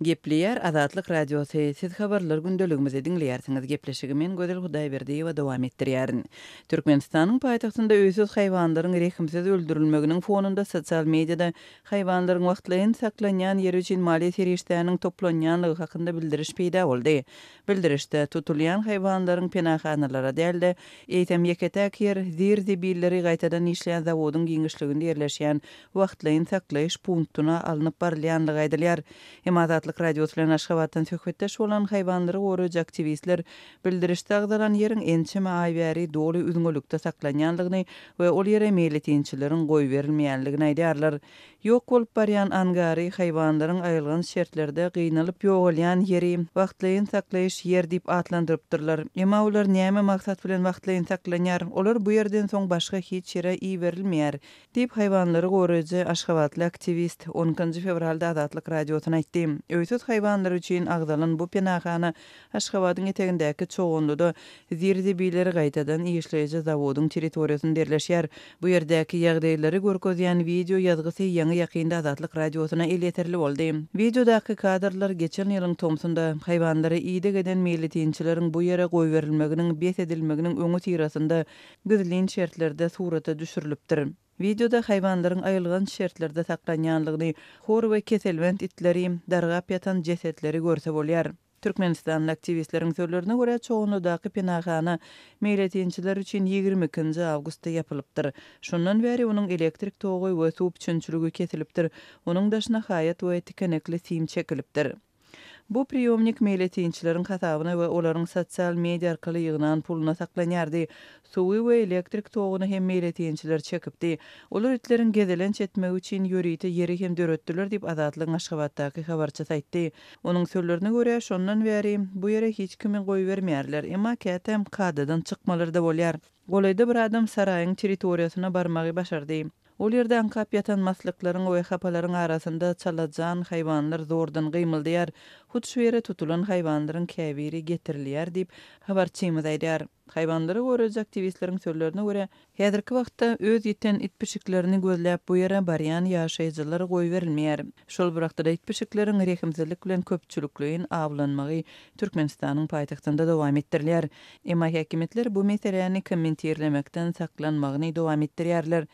Gepleýär Azatlyk Radiosy, Siz Habarlar gündeligimizi diňleýärsiňiz. Gepleşigi men Gözel Hudaýberdiýewa dowam etdirýärin. Türkmenistanyň paýtagtynda öýsüz haýwanlaryň rehimsiz öldürilmeginiň fonunda sosial mediada haýwanlaryň wagtlaýyn saklanýan ýeri üçin maliýe serişdäniň toplanýanlygy hakynda bildiriş peýda boldy. Bildirişde, tutulýan haýwanlaryň penahanalara däl-de, eýsem ýeke-täk ýer zir-zibilleri gaýtadan işleýän zawodyň giňişliginde ýerleşýän wagtlaýyn saklaýyş punktuna alnyp barylýandygy aýdylýar. Emma Azatlyk Radiosy bilen Aşgabatdan söhbetdeş bolan haýwanlary goraýjy aktiwistler bildirişde agzalan ýeriň ençeme aý bäri doly üzňelikde saklanýandygyny we ol ýere meýletinçileriň goýberilmeýändigini aýdýarlar. Ýok bolup barýan angary, haýwanlaryň aýylganç şertlerde gynalyp ýogalýan ýeri, wagtlaýyn saklaýyş ýer diýip atlandyrypdyrlar. Emma olar näme maksat bilen wagtlaýyn saklanýar? Olar bu ýerden soň başga hiç ýere iberilmeýär, diýip, haýwanlary goraýjy aşgabatly aktiwist on ikinji fewralda Azatlyk Radiosyna aýtdy. Öýsüz haýwanlar üçin agzalan bu penahana Aşgabadyň etegindäki Çoganlyda zir-zibilleri gaýtadan işleýji zawodyň territoriýasynda ýerleşýär. Bu ýerdäki ýagdaýlary görkezýän wideo ýazgysy ýaňy-ýakynda Azatlyk Radiosyna elýeterli boldy. Wideodaky kadrlar geçen ýylyň tomsunda, haýwanlara ideg eden meýletinçileriň bu ýere goýberilmeginiň bes edilmeginiň öňüsyrasynda gizlin şertlerde surata düşürilipdir. Wideoda haýwanlaryň aýylganç şertlerde saklanýanlygyny, hor we keselbent itleri, dargap ýatan jesetleri görse bolýar. Türkmenistanly aktiwistleriň sözlerine görä, Çoganlydaky penahana meýletinçiler üçin 22 nji awgustda ýapylypdyr. Şondan bäri onuň elektrik togy we suw üpjünçiligi kesilipdir, onuň daşyna haýat we tikenekli sim çekilipdir. Bu priýomnik meýletinçileriň hasabyna we olaryň sosial media arkaly ýygnan puluna saklanýardy. Suwy we elektrik toguny hem meýletinçiler çekipdi. Olar itleriň gezelenç etmegi üçin ýörite ýeri hem döretdiler diýip, Azatlygyň Aşgabatdaky habarçysy aýtdy. Onuň sözlerine görä, şondan bäri bu ýere hiç kimi goýbermeýärler, emma käte kadadan çykmalar-da bolýar. Golaýda bir adam saraýyň territoriýasyna barmagy başardy. Ol ýerde aňkap ýatan maslyklaryň we hapalaryň arasynda çalajan haýwanlar zordan gymyldaýar. Hut şu ýere tutulan haýwanlaryň käbiri getirilýär diýip, habarçymyz aýdýar. Haýwanlary goraýjy aktiwistleriň sözlerine görä, häzirki wagtda öz ýiten it-pişiklerini gözläp bu ýere barýan ýaşaýjylar goýberilmeýär. Şol bir wagtda-da it-pişikleriň rehimsizlik bilen köpçülikleýin awlanmagy Türkmenistanyň paýtagtynda dowam etdirilýär. Emma häkimiýetler bu meseläni kommentirlemekden saklanmagyny dowam etdirýärler.